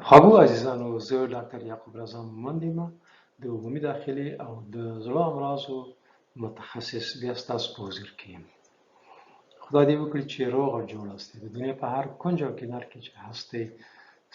خوږو عزیزانو، زه ډاکټر یعقوب رضا مومند یم، د عمومي داخلي او د زړه امراضو متخصص. بیا ستاسو په حضور کې یم. خدای دې وکړي چې روغ او جوړ اوسئ. د دنیا په هر کنج او کنار کې چې هستئ،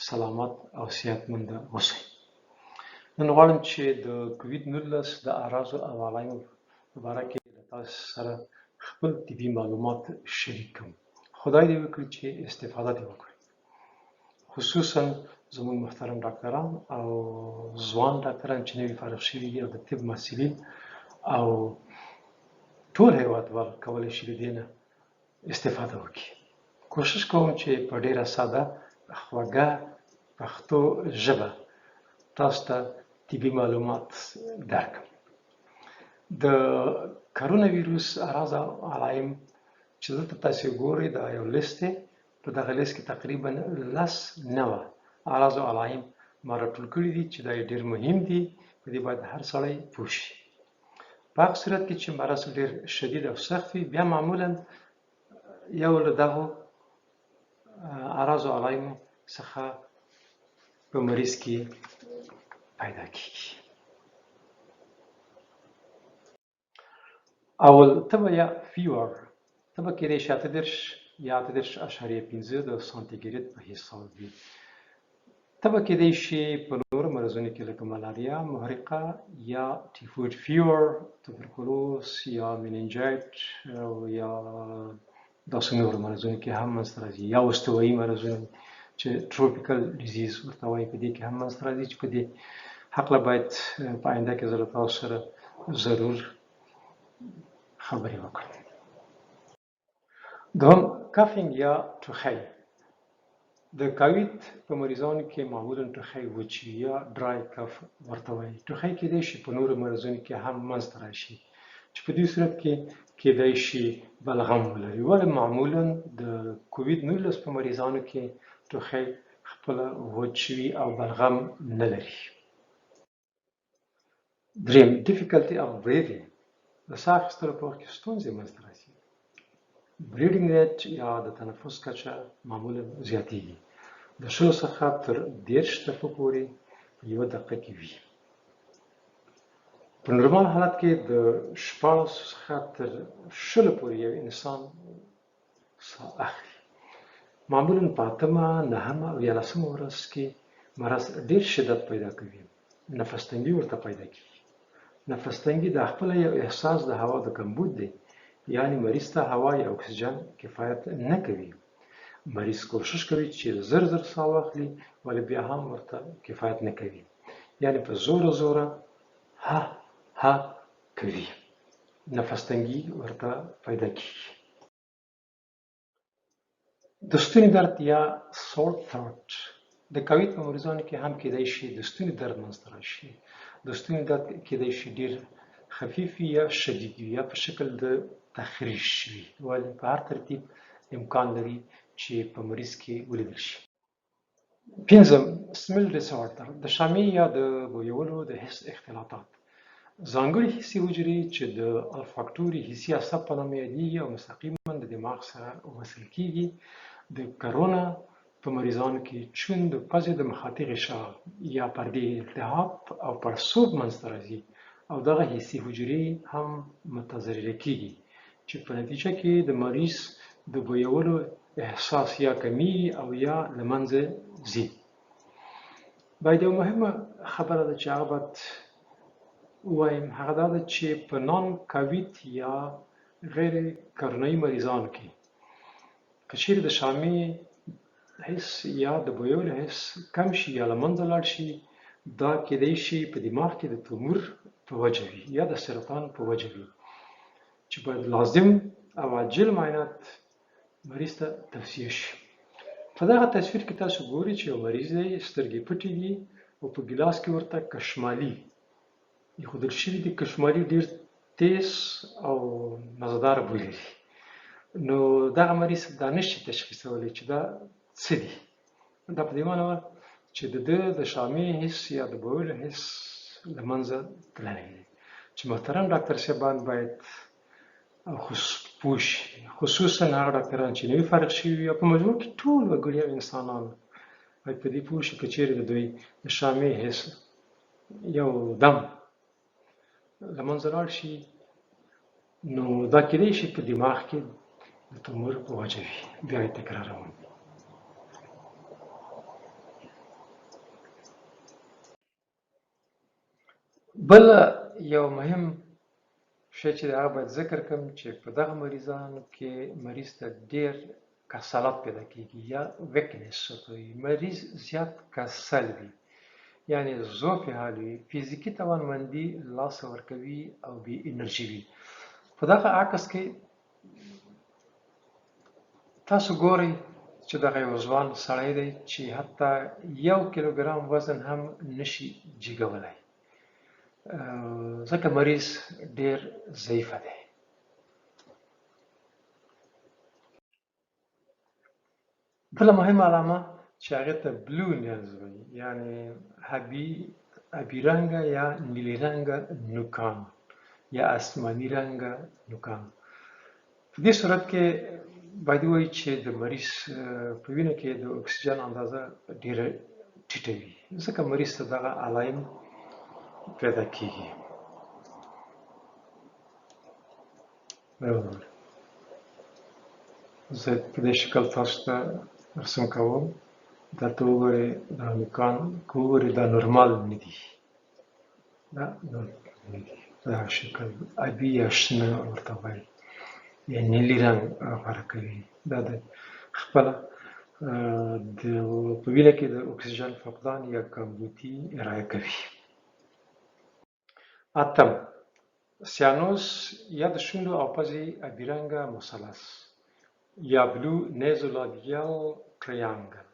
سلامت او صحتمند اوسئ. نن غواړم چې د کووید 19 د اعراضو او علایمو په باره کې له تاسو سره خپل طبي معلومات شریک کړم. خدای دې وکړي چې استفاده دې وکړئ، خصوصا زموږ محترم ډاکټران او ځوان ډاکټران چې نوي فارغ شوي دي، او د طب محصلین او ټول هیوادوال کولی شي له دې نه استفاده وکړي. کوشش کوم چې په ډیره ساده خوږه پښتو ژبه تاسو ته طبي معلومات درکړم. د کرونا ویروس اعراض او علایم چې دلته تاسو ګورئ، دا یو لیست دی. په دغه لیست کې تقریبا 10 نوع اعراض او علایم ما راټول کړي دي چې دا یې ډېر مهم دي، په دې باید هر سړی پوه شي. په هغه صورت کې چې مرض ډېر شدید او سخت وي، بیا معمولا یو له دغو اعراض او علایمو څخه په مریض کې پیدا کیږي. اول، تبه یا fever. تبه کېدای شي 38 یا 38.5 د سانتیګریډ په حساب وي. تبه کېدای شي په نورو مرضونو کې لکه ملاریا، محرقه یا typhoid fever، توبرکلوز یا مننجایت او یا داسې نورو مرضونو کې هم منځته راځي، یا استوایي مرضونه چې tropical disease ورته وایي، په دې کې هم منځته راځي، چې په دې هکله باید په آینده کې زه له تاسو سره ضرور خبرې وکړم. دوهم، coughing یا ټوخی. د کووید په مریضانو کې معمولا ټوخی وچ وي یا dry cough ورته وایي. ټوخی کېدای شي په نورو مرضونو کې هم منځته راشي، چې په دې صورت کې کېدای شي بلغم ولري، ولې معمولا د کووید 19 په مریضانو کې ټوخی خپله وچ وي او بلغم نه لري. دریم، difficulty of breathing. د ساه اخیستلو په وخت کې ستونزې منځته راځي. breathing rate یا د تنفس کچه معمولا زیاتیږي، د 20 څخه تر 30 دقیقو پورې په یوه دقیقه کې وي. په نورمال حالت کې د 16 څخه تر 20 پورې یو انسان ساه اخلي. معمولا په اتمه، نهمه او یا لسمه ورځ کې مرض ډېر شدت پیدا کوي، نفس تنګي ورته پیدا کیږي. نفس تنګي دا خپله یو احساس د هوا د کمبود دی، یعنی مریض ته هوا یا اکسیجن کفایت نه کوي. مریض کوشش کوي چې زر زر ساه واخلي، ولې بیا هم ورته کفایت نه کوي، یعنی په زوره زوره ها ها کوي، نفس تنګي ورته پیدا کیږي. د ستوني درد یا sore throat د کووید په مریضانو کې هم کېدای شي د ستوني درد منځته راشي. د ستوني درد کېدای شي ډېر خفیف وي یا شدید وي یا په شکل د تخریش وي، ولې په هر ترتیب امکان لري چې په مریض کې ولیدل شي. پنځم، smell disorder. د شامې یا د بویولو د حس اختلاطات. ځانګړي حسي حجرې چې د olfactory حسي عصب په نامه یادیږي او مستقیما د دماغ سره وصل کیږي، د کرونا په مریضانو کې چون د پزې د مخاطي غشا یا پردې التهاب او پړسوب منځته راځي او دغه حسي حجرې هم متضرره کیږي، چې په نتیجه کې د مریض د بویولو احساس یا کمیږي او یا له منځه ځي. باید یو مهمه خبره ده چې هغه باید ووایم، هغه دا ده چې په نان کووید یا غیر کرونایي مریضانو کې که چیرې د شامې حس یا د بویولو حس کم شي یا له منځه لاړ شي، دا کېدای شي په دماغ کې د تومور په وجه وي یا د سرطان په وجه وي، چې باید لازم او عاجل معاینات مریض ته توصیه شي. په دغه تصویر کې تاسو ګورئ چې یو مریض دی، سترګې پټې دي او په ګیلاس کې ورته کشمالي ایښودل شوي دي. کشمالي ډېر تیز او مزهداره بوی لري، نو دغه مریض دا نشي تشخیصولی چې دا څه دي. دا په دې معنی وه چې د ده د شامې حس یا د بویلو حس له منځه تللی دی، چې محترم ډاکتر صاحبان باید پوه شي، خصوصا هغه ډاکتران چې نوي فارغ شوي وي او په مجموع کې ټول وګړي او انسانان باید په دې پوه شي که چیرې د دوی د شامې حس یو دم له منځه لاړ شي، نو دا کیدای شي په دماغ کې د تومور په وجه وي. بیا یې تکراروم. بل یو مهم شی چې هغه باید ذکر کړم چې په دغه مریضانو کې مریض ته ډیر کسالت پیدا کیږي یا weakness ورته وایي. مریض زیات کسل وي، یعنی ضعف حال وي، فزیکي توانمندي لاسه ورکوي او بې انرژي وي. په دغه عکس کې تاسو ګورئ چې دغه یو ځوان سړی دی چې حتی 1 کیلوګرام وزن هم نشي جګولی، ځکه مریض ډیر ضعیفه دی. بله مهمه علامه چې هغې ته blue nails وایي، یعنی ابي رنګه یا نیلي رنګه نوکان یا آسماني رنګه نوکان. په دې صورت کې باید ووایو چې د مریض په وینه کې د اکسیجن اندازه ډیره ټیټه وي، ځکه مریض ته دغه علایم پیدا کیږي. زه په دې شکل تاسو ته رسم کوم. دلته وګورئ دا نوکان که وګورئ دا نورمال نه دي، دا نورمال نه دي. دا شکل ابي یا شنه ورته وایي یا نیلي رنګ غوره کوي. دا د خپله په وینه کې د اکسیجن فقدان یا کمبودي ارائه کوي. اتم، سیانوس یا د شونډو او پزې ابي رنګه مثلث یا blue nasolabial triangle.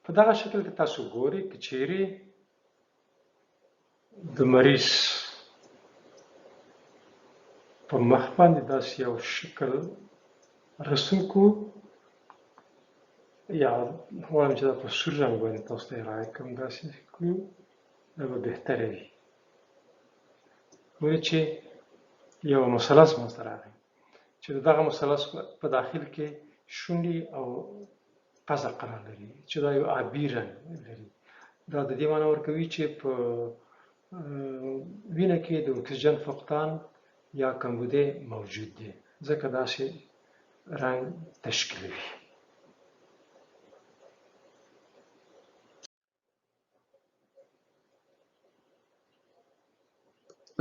په دغه شکل کې تاسو ګورئ که چیرې د مریض په مخ باندې داسې یو شکل رسم کړو، یا غواړم چې دا په سور رنګ باندې تاسو ته ارائه کړم، داسې کړو دا به بهتره وي. ګورئ چې یو مثلث منځته راغی چې د دغه مثلث په داخل کې شونډې او پزه قرار لري چې دا یو آبي رنګ لري. دا د دې معنی ورکوي چې په وینه کې د اکسیجن فقدان یا کمبودی موجود دی، ځکه داسې رنګ تشکیلوي.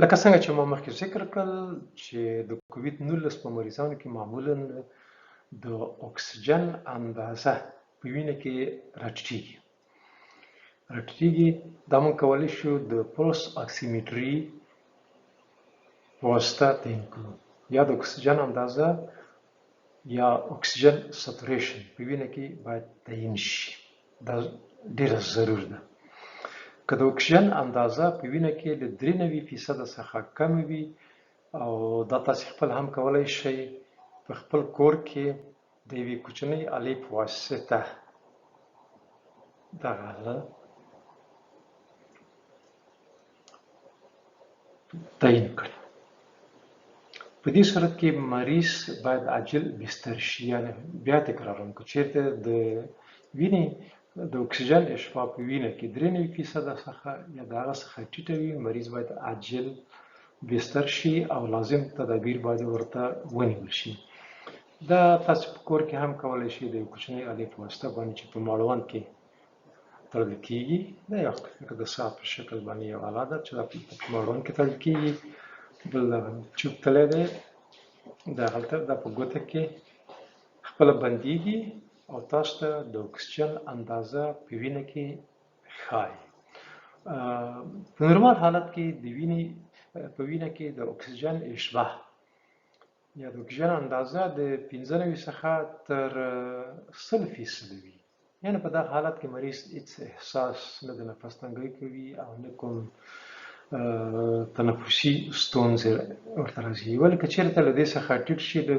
لکه څنګه چې ما مخکې ذکر کړل چې د کووید 19 په مریضانو کې معمولا د اکسیجن اندازه په وینه کې راټیټیږي. دا موږ کولی شو د pulse oximetry په واسطه تعین کړو، یا د اکسیجن اندازه یا oxygen saturation په وینه کې باید تعین شي. دا ډیره ضرور ده. که د اکسیجن اندازه په وینه کې له 93% څخه کم وي، او دا تاسې خپل هم کولی شئ په خپل کور کې د یوې کوچنۍ آلې په واسطه دغه آله تعین کړئ. په دې صورت کې مریض باید عاجل بستر شي. یعنی بیا تکراروم، که چیرته د وینې د اکسیجن اشباع په وینه کې 93% څخه یا د هغه څخه ټیټه وي، مریض باید عاجل بستر شي او لازم تدابیر باید ورته ونیول شي. دا تاسو په کور کې هم کولی شئ د یو کوچنۍ آلې په واسطه باندې چې په مړوند کې تړل کیږي، دا یو لکه د ساعت په شکل باندې یو آله ده چې دا په مړوند کې تړل کیږي. بل دغه چوب تلی دی، دا هلته دا په ګوته کې خپله بندیږي او تاسو ته د اکسیجن اندازه په وینه کې ښایي. په نورمال حالت کې د وینې په وینه کې د اکسیجن اشباع یا د اکسیجن اندازه د 95 څخه تر 100% وي. یعنی په دغه حالت کې مریض هیڅ احساس نه د نفس تنګۍ کوي او نه کوم تنفسي ستونزې ورته راځي. ولې که چېرته له دې څخه ټیټ شي د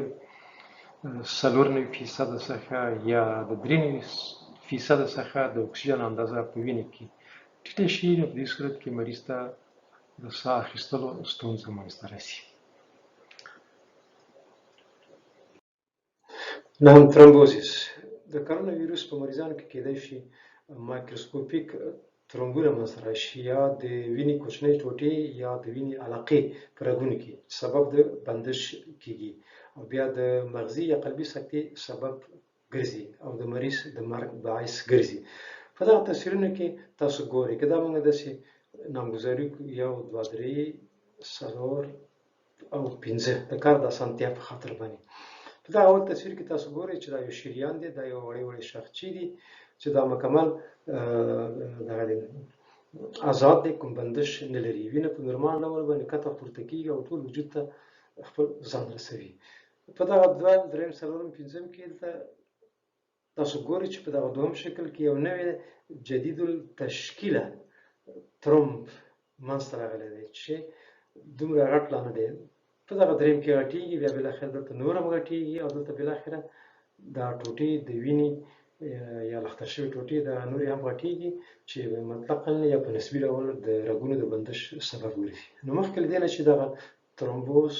94% څخه یا د 93% څخه د اکسیجن اندازه په وینې کې ټیټه شي، نو په دې صورت کې مریض ته د ساه اخیستلو ستونزه منځته راځي. نهم، thrombosis. د کرونا ویروس په مریضانو کې کیدای شي مایکروسکوپیک ترومبونه منځته راشي یا د وینې کوچنۍ ټوټې یا د وینې علاقې په رګونو کې سبب د بندش کیږي او بیا د مغزي یا قلبي سکتې سبب ګرځي او د مریض د مرګ باعث ګرځي. په دغه تصویرونو کې تاسو ګورئ که دا موږ داسې نامګذاري کړو، 1 2 3 4 او 5 د کار د اسانتیا په خاطر باندې. په دغه اول تصویر کې تاسو ګورئ چې دا یو شریان دی، دا یو وړې وړې شاخچې دي چې دا مکمل دغه دی آزاد دی، کوم بندش نه لري. وینه په نورمال ډول باندې کته پورته کیږي او ټول وجود ته خپل ځان رسوي. په دغه دویم، دریم، څلورم، پنځم کې دلته تاسو ګورئ چې په دغه دوهم شکل کې یو نوی جدید التشکیله ترومب منځته راغلی دی چې دومره غټ لا نه دی. په دغه دریم کې غټیږي، بیا بالاخره دلته نور هم غټیږي او دلته بالاخره دا ټوټې د وینې یا لخته شوې ټوټې دا نورې هم غټیږي چې مطلقاً یا په نسبي ډول د رګونو د بندش سبب ګرځي. نو مخکې له دې نه چې دغه ترومبوس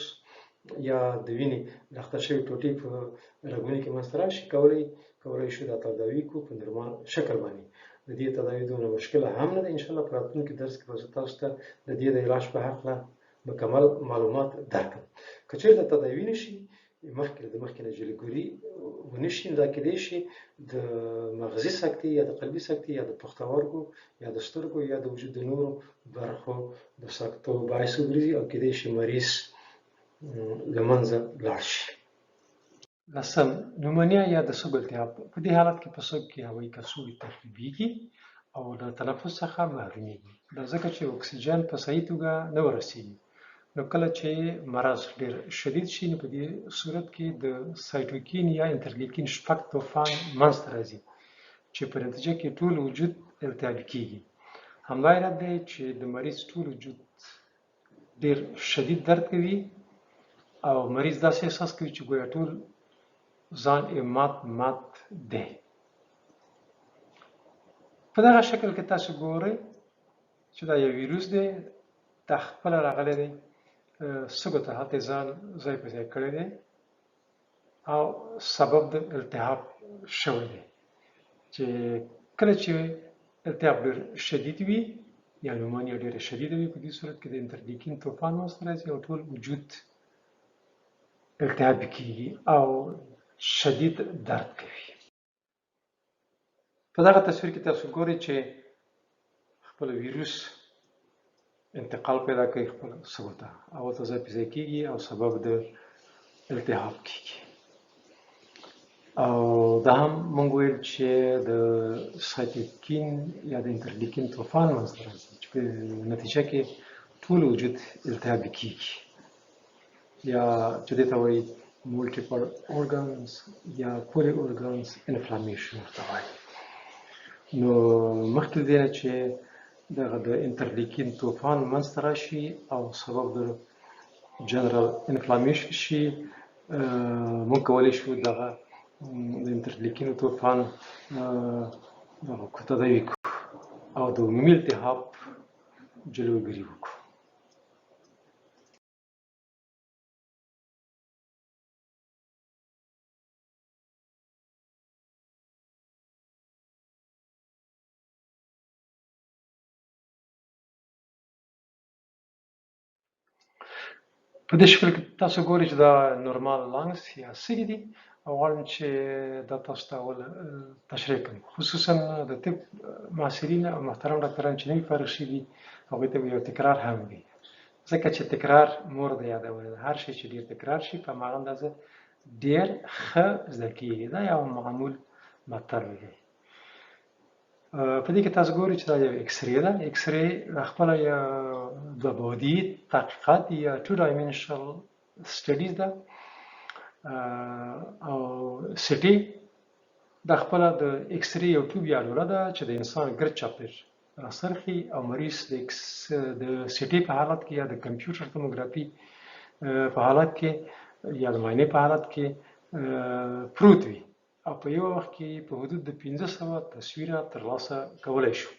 یا د وینې لخته شوې ټوټې په رګونو کې منځته راشي، کولی شو دا تداوي کړو په نورمال شکل باندې. د دې تداوي دومره مشکله هم نه ده. انشاءالله په راتلونکي درس کې به زه تاسو ته د دې د علاج په هکله مکمل معلومات درکړم. که چېرته تداوي نه شي، مخکې د مخکې نه جلوګیري ونه شي، دا کېدای شي د مغزي سکتې یا د قلبي سکتې یا د پښتورګو یا د سترګو یا د وجود د نورو برخو د سکتو باعث وګرځي او کېدای شي مریض له منځه لاړ شي. لسم، نومونیا یا د سږو التهاب. په دې حالت کې په سږو کې هوایي کڅوړې تخریبیږي او له تنفس څخه محرومیږي، دا ځکه چې اکسیجن په صحیح توګه نه ورسیږي. نو کله چې مرض ډېر شدید شي، نو په دې صورت کې د سایټوکین یا انترلیکین 6 طوفان منځته راځي چې په نتیجه کې ټول وجود التهابي کیږي. همدا علت دی چې د مریض ټول وجود ډېر شدید درد کوي او مریض داسې احساس کوي چې ګویا ټول ځان یې مات مات دی. په دغه شکل کې تاسو ګورئ چې دا یو ویروس دی، دا خپله راغلی دی، سږو ته هلته ځان ځای په ځای کړی دی او سبب د التهاب شوی دی چې کله چې التهاب ډېر شدید وي یا نومونیا ډېره شدیده وي، په دې صورت کې د انترلیکین طوفان منځته راځي او ټول وجود التهابي کیږي او شدید درد کوي. په دغه تصویر کې تاسو ګورئ چې خپل ویروس انتقال پیدا کوي خپل سږو ته او ورته ځای په ځای کیږي او سبب د التهاب کیږي. او دا هم موږ ویل چې د سایتوکین یا د انترلیکین طوفان منځته راځي چې په نتیجه کې ټول وجود التهابي کیږي، یا چې دې ته وایي multiple organs یا poly organs inflammation ورته وایي. نو مخکې له دې نه چې دغه د انترلیکین طوفان منځته راشي او سبب د general inflammation شي، موږ کولی شو دغه د انترلیکین طوفان دغه تداوي کړو او د عمومي التهاب جلوګیري وکړو. په دې شکل کې تاسو ګورئ چې دا normal lungs یا سږي دي او غواړم چې دا تاسو ته اول تشریح کړم، خصوصا د طب محصلین او محترم ډاکټران چې نوي فارغ شوي دي هغوی ته به یو تکرار هم وي، ځکه چې تکرار مور د یادونې ده. هر شی چې ډېر تکرار شي په هماغه اندازه ډېر ښه زده کېږي. دا یو معمول متل دی. په دې کې تاسو ګورئ چې دا یو X-ray ده. X-ray خپله یو دوه بعدي تحقیقات دي یا two dimensional studies ده، او CT دا خپله د X-ray یو tube یا لوله ده چې د انسان ګرد چاپېر راڅرخي او مریض د CT په حالت کې یا د کمپیوټر توموګرافي په حالت کې یا د معاینې په حالت کې پروت وي او په یو وخت کې په حدود د 500 تصویره ترلاسه کولی شو.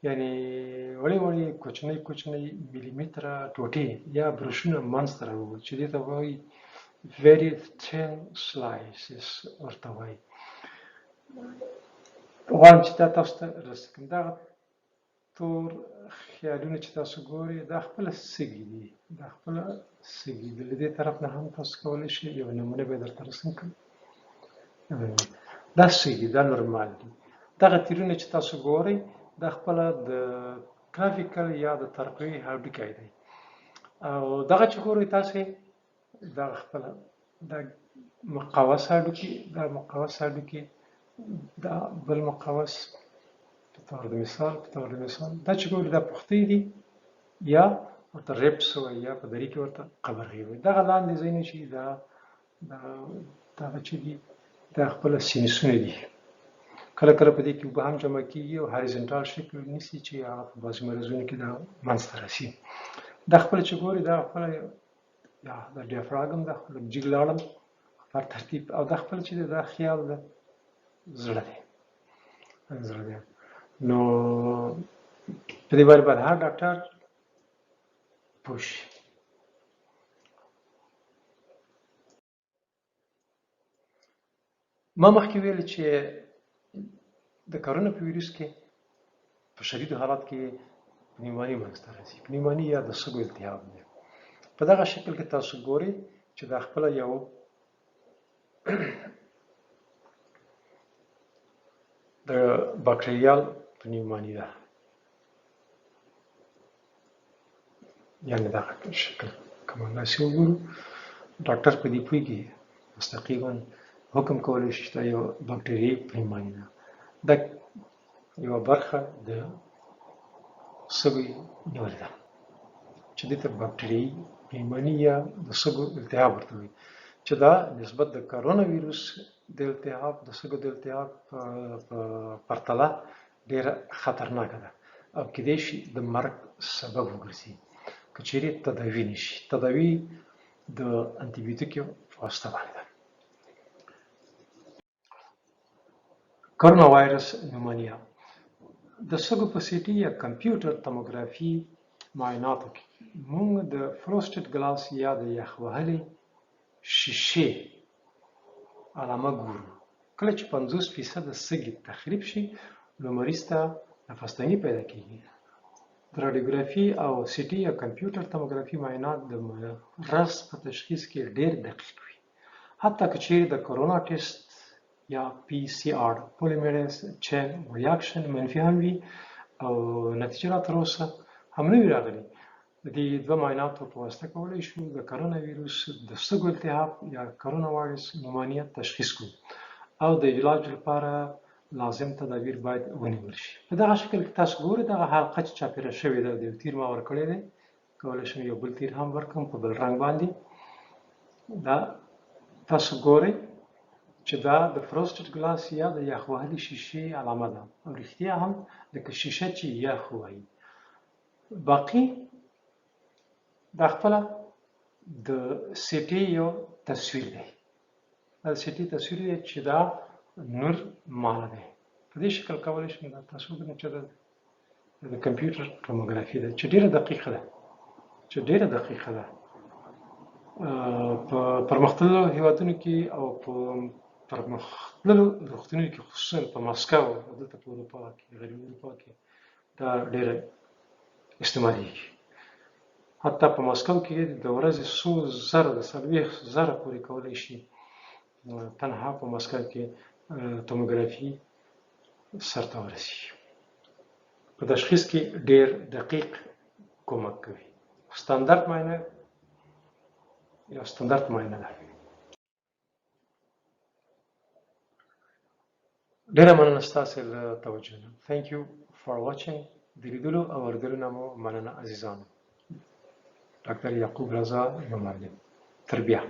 یعنې وړې وړې کوچنۍ کوچنۍ میلیمتره ټوټې یا برشونه منځته راوړو چې دې ته وایي very thin slices ورته وایي. غواړم چې دا تاسو ته رسم کړم. دغه تور خیالونه چې تاسو ګورئ دا خپله سږي دي، دا خپله سږي دي. له دې طرف نه هم تاسو کولی شئ یو نمونه به درته رسم کړم. دا سږي، دا نورمال دي. دغه تیرونه چې تاسو ګورئ دا خپله د کلاویکل یا د ترقوې هډوکی دی. او دغه چې ګورئ تاسې دغه خپله دا مقوس هډوکي، دا مقوس هډوکي، دا بل مقوس په طور د مثال، په طور د مثال دا چې ګورئ دا پښتۍ دي یا ورته ribs وایي یا په دري کې ورته قبرغې وایي. دغه لاندې ځایونه چې دا دغه چې دي دا خپله سینسونه دي. کله کله په دې کې اوبه هم جمع کېږي او horizontal شکل نیسي چې هغه په بعضې مرضونو کې دا منځته راسي. دا خپله چې ګورئ دا خپله یا د ډیافراګم ده، لږ جګ لاړم پر ترتیب. او دا خپله چې دی دا خیال ده زړه دی، زړه دی. نو په دې باندې باید هر ډاکټر پوه شي. ما مخکې ویل چې د کرونا په ویروس کې په شدیدو حالات کې پنیماني منځته راځي. پنیماني یا د سږو التهاب دی. په دغه شکل کې تاسو ګورئ چې دا خپله یو د باکتریال پنیماني ده، یعنې دغه شکل که موږ داسې وګورو ډاکټر په دې پوهېږي، مستقیما حکم کولی شي چې دا یو باکتریایي پنیماني ده. دا یوه برخه د سږو نیولې ده چې دې ته باکتریایي پنیماني یا د سږو التهاب ورته وایي، چې دا نسبت د کرونا ویروس د التهاب، د سږو د التهاب په پرتله ډېره خطرناکه ده او کیدای شي د مرګ سبب وګرځي که چیرې تداوي نه شي. تداوي د انتیبیوتیک په واسطه باندې ده. کرونا وایرس نومونیا د سږو په CT یا کمپیوټر توموګرافي معایناتو کې موږ د frosted glass یا د یخ وهلې شیشې علامه ګورو. کله چې 50% سږي تخریب شي نو مریض ته نفس تنګي پیدا کیږي. د رادیوګرافي او CT یا کمپیوټر توموګرافي معاینات د مرض په تشخیص کې ډېر دقیق وي. حتی که چیرې د کرونا ټیسټ یا PCR polymerase chain reaction منفي هم وي او نتیجه لا تر اوسه هم نه وي راغلي، د دې دوه معایناتو په واسطه کولی شو د کرونا ویروس د سږو التهاب یا کرونا وایرس نومانیا تشخیص کړو او د علاج لپاره لازم تدابیر باید ونیول شي. په دغه شکل کې تاسو ګورئ دغه حلقه چې چاپېره شوې ده، د یو تیر ما ورکړی دی، کولی شم یو بل تیر هم ورکړم په بل رنګ باندې. دا تاسو ګورئ چې دا د frosted glass یا د یخ وهلې شیشې علامه ده او رښتیا هم لکه شیشه چې یخ وایي. باقي دا خپله د CT یو تصویر دی، دا د CT تصویر دی چې دا نور ماله دی. په دې شکل کولی شم دا تاسو وګورئ چې دا د کمپیوټر توموګرافي ده چې ډېره دقیقه ده، چې ډېره دقیقه ده. په پرمختللو هیوادونو کې او په پرمختللو روغتونونو کې، خصوصا په مسکو او دلته په اروپا کې، غربي اروپا کې دا ډېره استعمالیږي. حتی په مسکو کې د ورځې څو زره، د 40,000 پورې کولی شي تنها په مسکو کې توموګرافي سرته ورسیږي. په تشخیص کې ډېر دقیق کومک کوي. ستاندرد معاینه یو ستاندرد معاینه ده. ډېره مننه ستاسې له توجه نه. Thank you for watching. د لیدلو او اورېدلو نه مو مننه عزیزانو. ډاکټر یعقوب رضا نعماني. تر بیا.